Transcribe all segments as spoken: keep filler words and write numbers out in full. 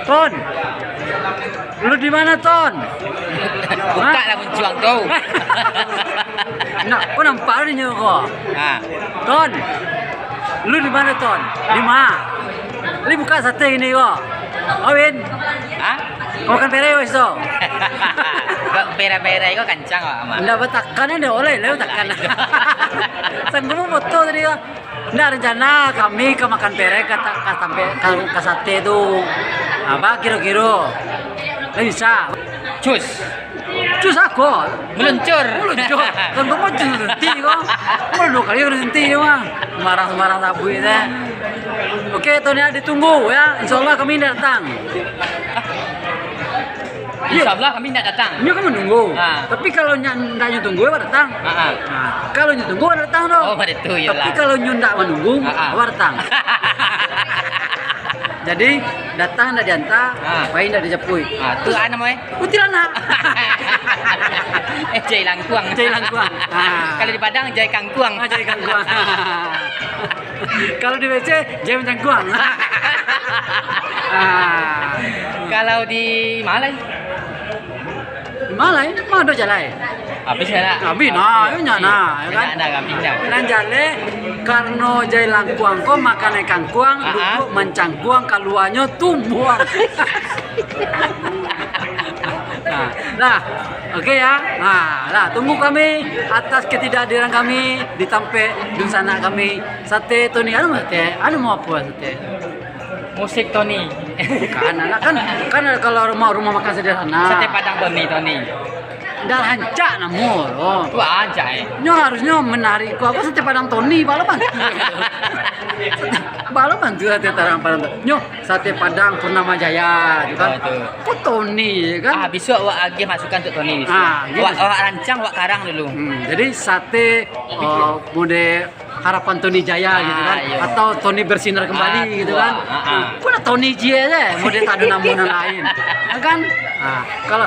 Ton, lu di mana, Ton? Buka lah muncuang tu. Nak, kau nampak ni nyo kau? Ha. Ton, lu di mana, Ton? Di ma? Li buka sate gini kau. Awin. Ha? Kau makan pere wes tu. Kok pere-pere kau kancang kok, Mak? Ndak batakan ado oleh, lah batakan. Sanggup foto tadi kau. Ndak, rencana kami ka makan pere, ka ta-, ka sampe, ka, ka sate tu. Apa kiro-kiro? Lah bisa. Cus. Cus ako. Meluncur. Meluncur. Kan kau mau cus nanti kau. Mau dua kali harus nanti dia mah. Marah-marah sabuik teh. Oke, Tony ditunggu ya. Insya Allah kami datang. Insya Allah kami nak datang. Nyo kan menunggu. Ha. Tapi kalau nyo ndak nyo tunggu, awak datang. Ha, ha. Ha. Kalau nyo tunggu, awak datang tu. Oh, pada tu, Tapi iyalah. Kalau nyo ndak menunggu, Ha, ha. awak datang. Jadi, datang ndak diantar, Ha. pai ndak dijapuik. Ha, tu ah namanya. Kuntilanak. Eh, jai langkuang. Jai langkuang. Ha. Kalau di Padang, jai kangkuang. Ah, jai kangkuang. Kalau di W C, jai mancangkuang. Ah. Kalau di Malai? Di Malai, mah ado jalai. Habis dah. Habis, nah, Habis. Banyak nah, ya kan? Banyak dah, habis dah. Nan jalai, karano jai langkuang ko makan kangkuang, Ah, ah. duduak mancangkuang, kaluanyo tumbuang. Nah, dah. Oke ya. Nah, dah, tunggu kami atas ketidakhadiran kami di tampek dunsanak kami. Sate Tony, anu sate, anu mau apa sate? Musik Tony. Bukan, anak kan, kan kalau rumah, rumah makan sederhana. Sate Padang Tony, Tony. Dah rancak namo lo. Tu rancak, eh. Nyo harusnyo menarik ko, apa sate Padang Tony, balo bantu. Balo bantu sate Padang, Padang Tony. Nyo sate Padang Purnama Jaya, tu kan. Betul. Ko Tony, kan? Ah, besok awak agih masukan untuk Tony besok. Ah, gitu. Awak, awak rancang, awak karang dulu. Hmm, jadi sate, oh, mode harapan Tony Jaya Ah, gitu kan, iya. atau Tony bersinar kembali Ah, gitu betul. kan. Ah, ah. Kok nak Tony J aja, mau dia tak ada nama yang lain, ya kan? Ah, kalau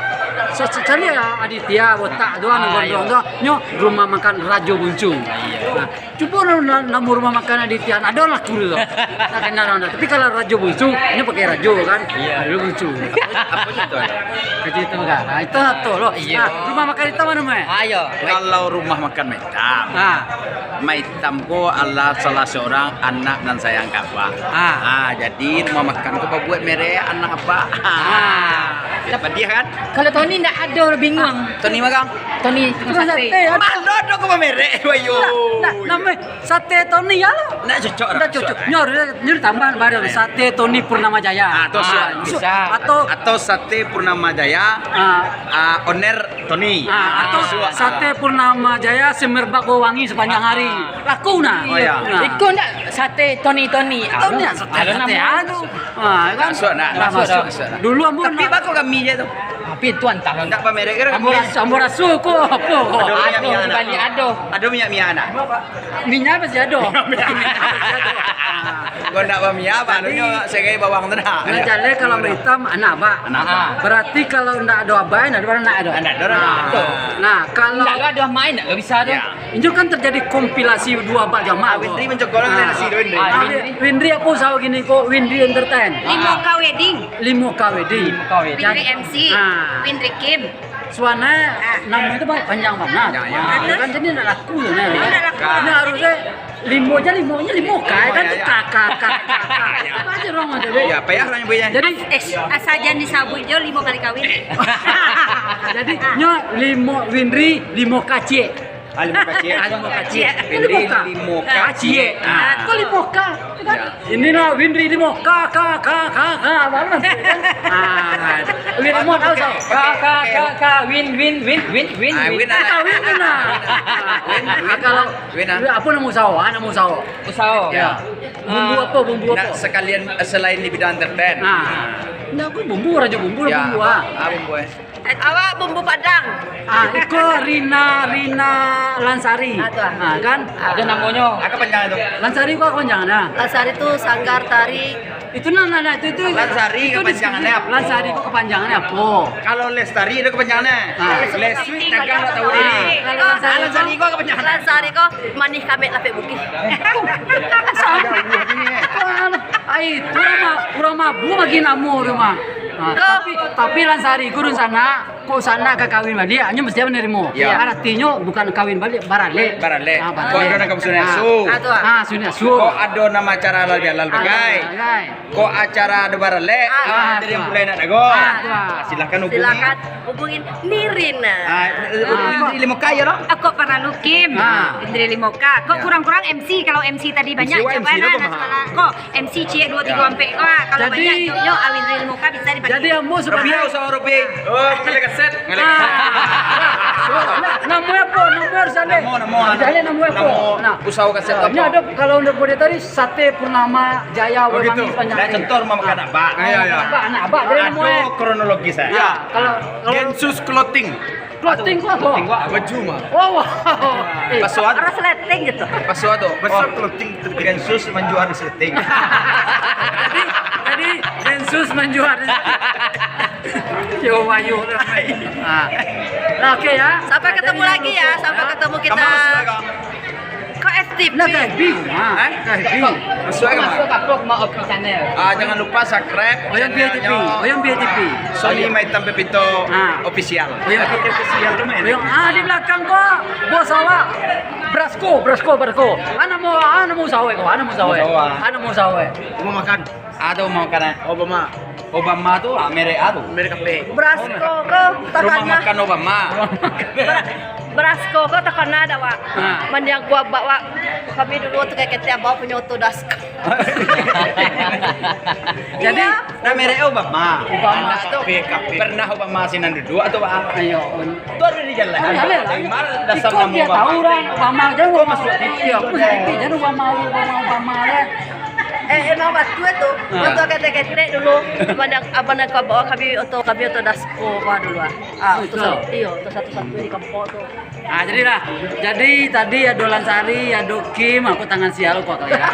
se-, se-, cari ya Aditya botak tu, anu Ah, gondrong iya. tu, nyo rumah makan Rajo Buncu. Ah, iya. Nah, cubo na-, na-, nama rumah makan Aditya, ada lah kuru tu. Tak kenal orang dah. Tapi kalau Rajo Buncu, nyo pakai Rajo kan. Iya. Rajo Buncu. Apa je tu? Kecil tu kan. Nah, itu tu loh. Iya. Nah, rumah makan itu mana, Mai? Ayo. Kalau rumah makan Maitam. Ah. Maitam ko adalah salah seorang anak nan sayang ka abah. Ah. Ah, jadi rumah makan ko babuek merek anak abah. Ah. Tapi dia kan? Kalau Tony ndak ado, bingung. Tony magang? Tony tukang sate. Sate, ado. Mana ado ko bamerek, wayo. Nah, nah, nama sate Tony ya lo? Ndak cocok. Ndak cocok. Nyo, nyo tambah baru sate Tony Purnama Jaya. Ah, tu Ah, siap. bisa. Atau Atau sate Purnama Jaya, Ah. ah, owner Tony. Ah, atau Suak. Sate Purnama Jaya semerbak bau wangi sepanjang hari. Laku nah. Oh, ya. Nah. Iko ndak sate Tony-Tony. Tony, Alo, sate, alo sate namo. anu. Ah, kan? Masuk, nak. Nah, Masuk, masuk. masuk, nak. Dulu ambo Tapi nak bako kami je tu. Tapi tu antah. Ndak pamerek ke Ambo kami? ras-, ambo raso ko apo ko? Ado minyak-minyak, Ado, nak? balik ado. Ado minyak-minyak, nak? Minyak masih ado. Minyak masih ado. Kau ndak bamiak, Jadi, balunyo segai bawang tu nak. Nah, jalai kalau Gimana? hitam, anak abak. Anak abak. Berarti kalau ndak ado abak, ndak ado anak ado. Ndak ado anak. Ah. Nah, kalau Ndak ado main, ndak bisa tu. Ya. Inyo kan terjadi kompilasi duo abak jo amak Ah, tu. Windri mencokol Ah. nasi tu, Windri. Ah, Ah, Windri. Windri apa usaha gini ko? Windri Entertain. Limo K Wedding. Limo K Wedding. Limo K Wedding. Windri M C. Ah. Windri Kim. Suana Ah. nama itu ba-, panjang bana. Ya, ya. Ah, kan jadi ndak laku tu, nah. Ndak laku. Ini harusnya limo aja, limo, ini limo K, kan Ya, tu ya. K, K, K, K, K. Ya. Apa aja orang macam tu? Ya, payah lah nyebutnya. Jadi Eh, asal jan disabuik jo limo kali kawin. Jadi, nyo limo Windri, limo kacik. Ah, limo kacik. Ah, limo kacik. Windri Limo K. limo Kacik. kacik. Ah. Ah, kok limo K? Itu kan Ya. Ini lah Windri limo. Ka, ka, ka, ka, ka. Baru nanti, kan? Ah, Win limo tahu, tahu. Ka, ka, ka, ka. Win, win, win, win, win, Ah, win. Win, ah, Win, Win, ah. Win, Win. Ah, kalau Win, ah. Apa nama usaha? Ah, nama usaha. Usaha. Ya. Bumbu Ah. apa? Bumbu Nak apa? sekalian, eh, selain di bidang entertain. Ah. Nah, aku bumbu, raja bumbu, Ya. bumbu, ah. Ah, bumbu, eh. Awak bumbu Padang. Ah, iko Rina, Rina Lansari. Ah, tu, ah. Ah, kan? Ada namonyo. Apa panjang itu? Lansari ko apa panjang, nah? Lansari tu sanggar tari. Itu nah, nah, nah, itu, itu. Lansari itu kepanjangannya apa? Lansari ko kepanjangannya apa? Kalau lestari itu kepanjangannya. Ah. Leswi dagang tak tahu diri. Ah, kalau Lansari Lansari ko kepanjangan. Lansari ko manih kamek lapek bukih. Ai, urang mah, urang Abu bagi namo tu mah. Ha, tapi, tapi Lansari ko dunsanak, kok sanak ka kawin baliak, nyo mesti manarimo. Ya. Aratinyo bukan kawin baliak, baralek. Baralek. Ha, baralek. Kok ado nan ka basuo asuo. Ah, tu ah. Ah, suo asuo. Kok ado nan acara halal bihalal bagai. Bagai. Kok acara ado baralek, ah, jadi nan pulai nak dago. Ah, tu ah. Silakan hubungi. Silakan hubungi Nirina. Ah, Indri Limoka yo lo? Ako paralu Kim. Ah. Indri Limoka. Kok kurang-kurang M C, kalau M C tadi banyak jawaban lah, nak salah. Kok M C ciek duo tigo ampek ko, ah, kalau banyak jawabnyo awin rilmu ka bisa dipakai. Jadi ambo sebagai Rupiah usaha rupiah. Oh, beli kaset. Nah, namo apo? Namo harus ada. Namo, namo, harus ada namo apo? Nah, usaha kaset apo? Ini ada kalau untuk boleh tadi Sate Purnama Jaya. Oh, gitu. Nah, contoh rumah makan abak. Iya, iya. Abak, anak abak, jadi namo. Ada kronologis, eh. Iya. Kalau, kalau Gensus Clothing. Clothing ko apo? Clothing ko apo? Baju mah. Oh, wow. Eh, Pasoa tu. Resleting gitu. Pasoa tu. Pasoa clothing tu. Gensus manjual resleting. Jadi, jadi Gensus manjual resleting. Yo, ayo lah. Ah. Nah, oke ya. Sampai ketemu lagi ya, sampai ketemu kita. Kok F T V? Nah, F T V. Ha? F T V. Masuk ke mana? Masuk ke Vlog Mak Opi Channel. Ah, jangan lupa subscribe channelnya Oyong V I T P. Oyong V I T P. Sony Maitam Pepito Official. Oyong V I T P Official. Oyong, ah, di belakang ko, bos awak. Brasko, Brasko, Brasko. Ana mau, ana mau sawe ko, ana mau sawe. Mau sawe. Ana mau sawe. Mau makan. Atau mau kana? Obama. Obama tu, ah, merek apa tu? Merek apa? Brasko ko takana. Rumah makan Obama. Bra-, Brasko ko takana dah, Wak. Ha. Mandiang kuah bak, Wak. Kami dulu tu kayak ketek abah punya oto das. Jadi, nah, merek Obama. Obama. Anak tu pernah Obama sinan duduk atau apa? Ayo. Tu ada di jalan. Ada, ada. Dari mana dasar nama Obama? Tahu orang Obama je. Kau masuk T V. Iya, aku masuk T V. Jadi Obama, Obama, Obama ya. Eh, emang batua tu. Ah. Batua ketek-ketek dulu. Abang nak, abang nak kau bawa kami oto, kami oto dasko kau dulu ah. Ah, oto satu, iyo, oto satu-satu di kampung tu. Ah, jadilah. Jadi tadi ado Lansari, ado Kim, aku tangan sial kok ya.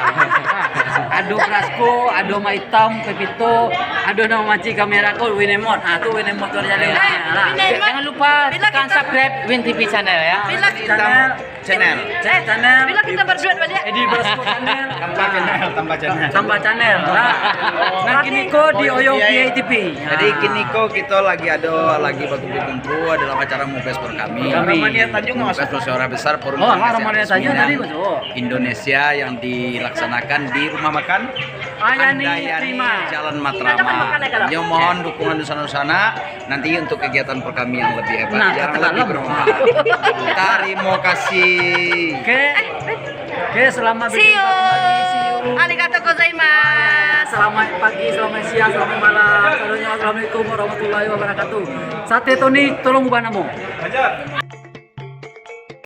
Ado Brasko, ado Maitam, Pepito, ado namo mancing kamera ko Winemot. Ah, tu Winemot tu jadi. Eh, lah. Winemot. Jangan lupa tekan subscribe Win T V channel ya. Bila kita Channel. Channel. Eh, channel. Bila kita berduet baliak. Edi Brasko channel. Tambah channel, tambah channel. Tambah channel. Nah. Oh, nah, kini ko di Oyong V I T P. Jadi kini ko kita lagi ada, lagi bakumpul-kumpul dalam acara Mubes Perkami. Kami. Mubes Musyawarah Besar Forum Indonesia Atas Minang Indonesia yang dilaksanakan di rumah makan Andayani, Jalan Matraman. Nyo mohon dukungan dunsanak-dunsanak. Nanti untuk kegiatan Perkami yang lebih hebat, yang lebih bermanfaat. Terima kasih. Oke. Oke, selamat berjumpa kembali. See you. Arigatou gozaimasu. Selamat pagi, selamat siang, selamat malam. Salunya, assalamualaikum warahmatullahi wabarakatuh. Sate Tony, tolong ubah namo.